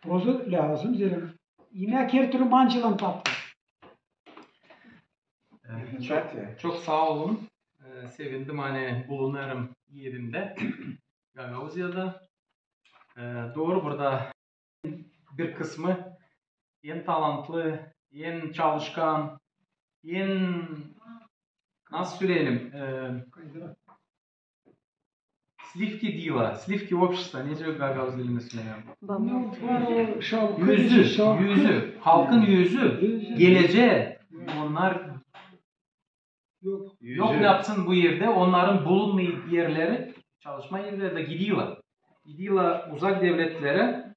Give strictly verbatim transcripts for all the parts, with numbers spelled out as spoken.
Proza lääzım, zerä imäk her türlü mancılan taptı. Ee, çok, çok saa olun. Ee, sevindim, ani bulunêrım evimdä, Gagauziyada. Ee, dooru, burada bir kısmı en talantlı, en çalışkan, en, nasıl söleyelim, ee, slivki dila, slivki общества, ne diyor gagauz dilindä söleyelim? Yüzü, yüzü, halkın yüzü, gelecää. Onnar yok ne yapsın bu erdä, onnarın bulunmêêr erleri, çalışma erleri da gidiyorlar. Gidiyorlar uzak devletlerä.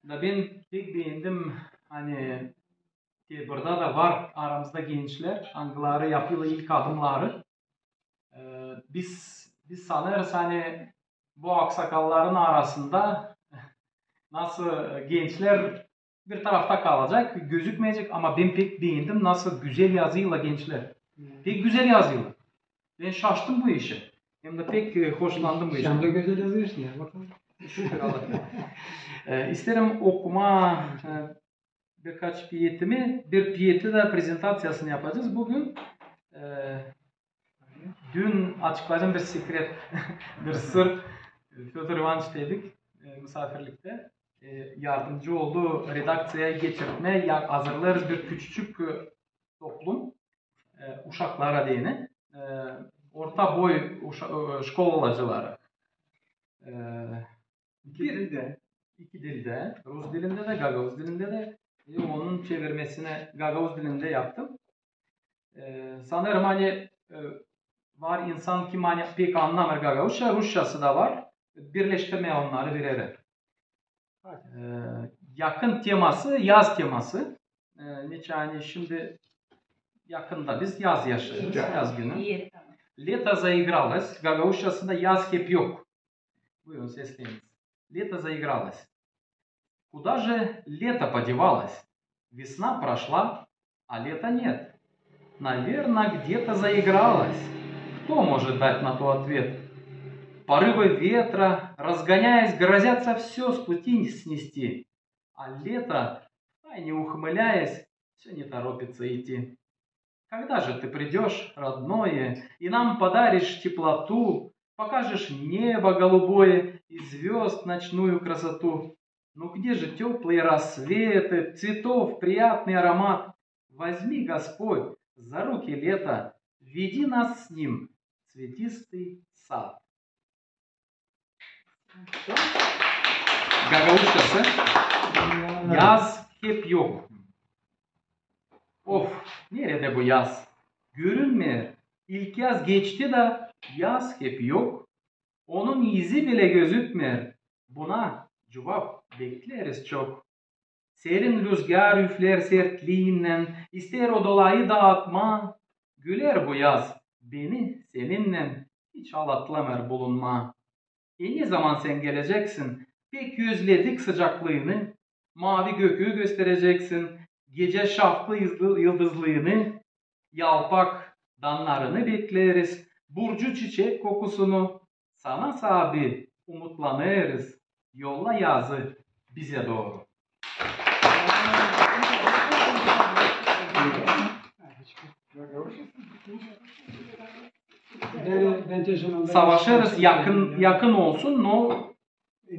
Da bän pek beendim, ani burada da var aramızda gençlär, angıları yapıyorlar ilk adımları. Ee, biz, biz sanêrız, ani bu aksakalların arasında nasıl gençlär bir tarafta kalacek, gözükmeyecek, ama bän pek beendim, nasıl gözäl yazıyla gençlär. Pek gözäl yazıyla. Bän şaştım bu işä. Hem dä pek, e, hoşlandım bu iştän. Sän dä gözäl yazêrsın ya, bakalım. Ee, isteerim okumaa, e, birkaç peetimi, bir peeti dä prezentaţiyasını yapacez büün. Ee, dün açıklayacam bir sekret, bir sır. Födor İvanıç dedik, e, musaafirliktä, e, yardımcı oldu redakţiyaya geçirtmää, ya, hazırlêêrız bir küçücük, e, toplum, e, uşaklara deyni, e, orta boy uşa-, e, şkolacıları. E, İki dildä. İki dildä. Rus dilindä dä, gagauz dilindä dä. E, onun çevirmesini gagauz dilindä yaptım. E, sanêrım, ani, e, var insan, kim, ani, pek annamêêr gagauzça, rusçası da var. Birleştirmää onnarı bir erä. E, yakın teması, yaz teması. E, neçin, ani şindi yakında biz yaz yaşêêrız, yaz günü. Лето заигралось, gagauzçası da yaz hep yok. Buyurun, sesleniz. Лето заигралось. Куда же лето подевалось? Весна прошла, а лета нет. Наверно, где-то заигралось. Кто может дать на то ответ? Порывы ветра, разгоняясь, грозятся всё с пути снести. А лето, втайне ухмыляясь, всё не торопится идти. Когда же ты придёшь, родное, и нам подаришь теплоту, покажешь небо голубое и звёзд ночную красоту? Ну где же тёплые рассветы, цветов приятный аромат? Возьми, Господь, за руки лето, веди нас с ним в цветистый сад. Gagauzçası. Yaz hep yok. Of, neredä bu yaz? Görünmeer. İlk yaz geçti da yaz hep yok. Onun izi bile gözükmeer. Buna cuvap bekleeriz çok. Serin lüzgar üfleer sertliinnän, isteer odalayı daatmaa. Güler bu yaz beni seninnän hiç alatlameer bulunmaa. E, ne zaman sän geleceksin? Pek özledik sıcaklıını. Maavi gökü göstereceksin, gecä şafklı yıldızlıını. Yalpak dannarını bekleeriz, burcu, çiçek kokusunu. Sana, saabi, umutlanêrız, yolla yazı bizä dooru. Savaşêrız, yakın, yakın olsun, no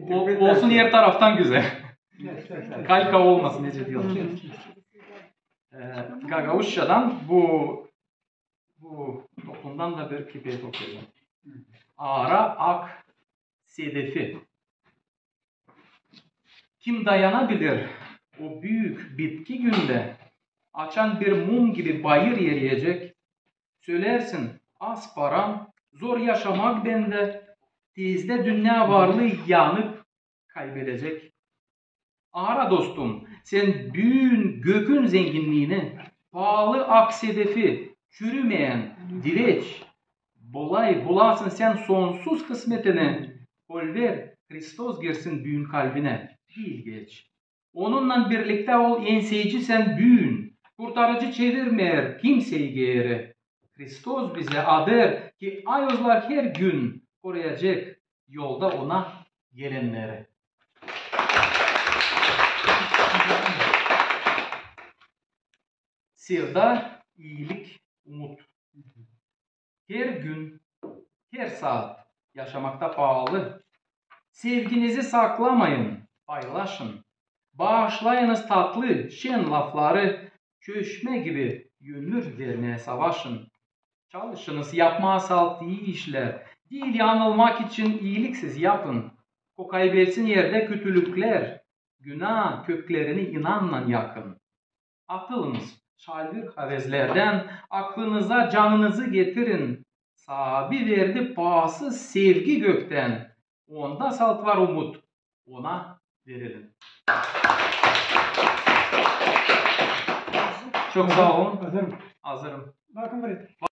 o, olsun her taraftan gözäl. Kalka olmasın, necä diyorlar. E, gagauzçadan bu, bu toplumdan da bir kipet okuyacam. Aara ak sedefi. Kim dayanabilir o büük bitki gündä, açan bir mum gibi bayır eriyecek? Sölersin, az param, zor yaşamak bendä, tezdä dünnä varlıı yanıp kaybelecek. Aara, dostum, sän büün gökün zenginniini, paalı ak sedefi, çürümeyän dileç. Bolay bulasın sän sonsuz kısmetini, kolver Hristos girsin büün kalbinä, diil geç. Onunnan birliktä ol enseyci sän büün, kurtarıcı çevirmeer kimsey geeri. Hristos bizä ader, ki ayozlar her gün koruyacek yolda ona gelenneri. Sevda, iilik, umut. Her gün, her saat yaşamakta paalı. Sevginizi saklamayın, paylaşın. Baaşlayınız tatlı, şen lafları, çöşmä gibi ömür vermää savaşın. Çalışınız yapmaa salt ii işlär, diil yanılmak için iiliksiz yapın. Kokayıp etsin erdä kötülüklär, günaa köklerini inannan yakın. Atılınız şalbir havezlerdän, aklınıza canınızı getirin. Saabi verdi paasız sevgi göktän, onda salt var umut, ona verilin. Çok saa olun. Hazırım. Hazırım. Bakın buraya.